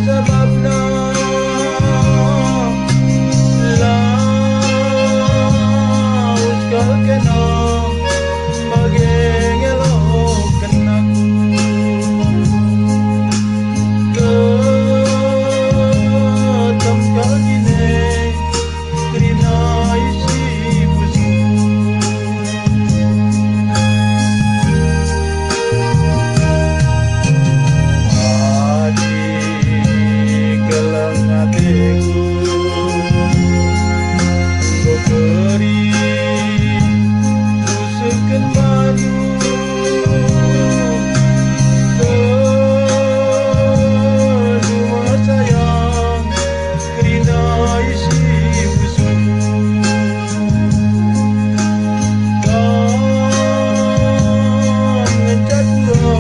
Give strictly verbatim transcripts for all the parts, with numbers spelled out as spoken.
Sabapna lawes kal kena bage ngeloken aku. Ketem kal jine kerina isi pusuh. Adi keleng ateku, enggo keri kusehken bandu. Telu me sayang kerina isi pusuh. Kam ngenca kura,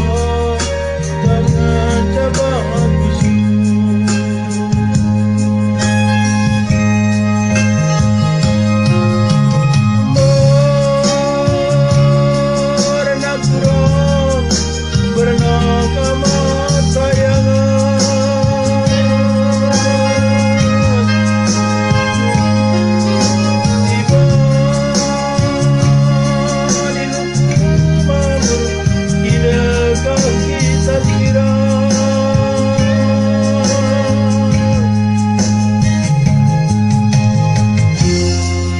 kam ngenca bahan pusuh. Merna kura, Bernaka mata yangan. Ibali luku mabur, idekah kita sirat.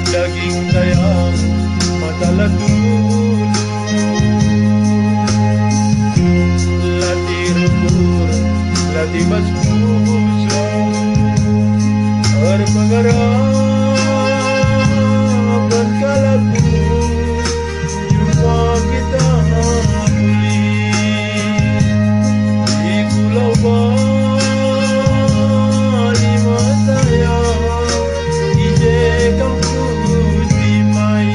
Daging tayang mata la tulung. La tirukur, la tibas pusuh, erpengarapen kal aku, jumpa kita muli. Di Pulau Bali mata ya, i je kam kutimbai.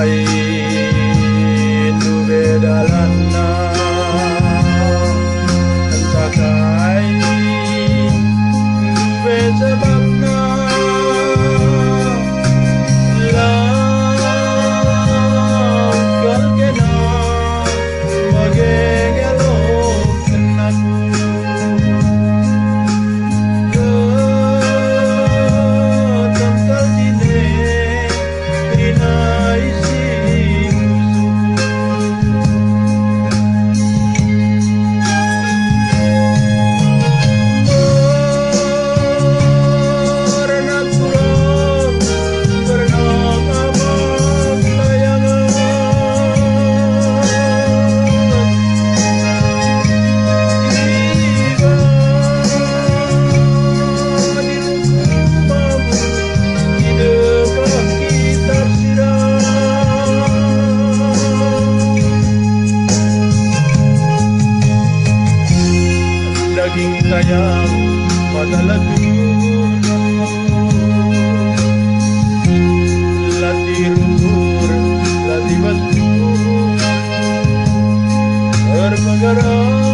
Ai, tube dalanna, ntah kai tube sebabna, la kal kena bage ngeloken aku. Ketem kal jine kerina isi pusuhku. Merna kura, merna abang layangan. Ibali luku mabur, idekah kita sirat. Daging tayang mata la tulung, la tirukur, la tibas pusuh, erpengarapen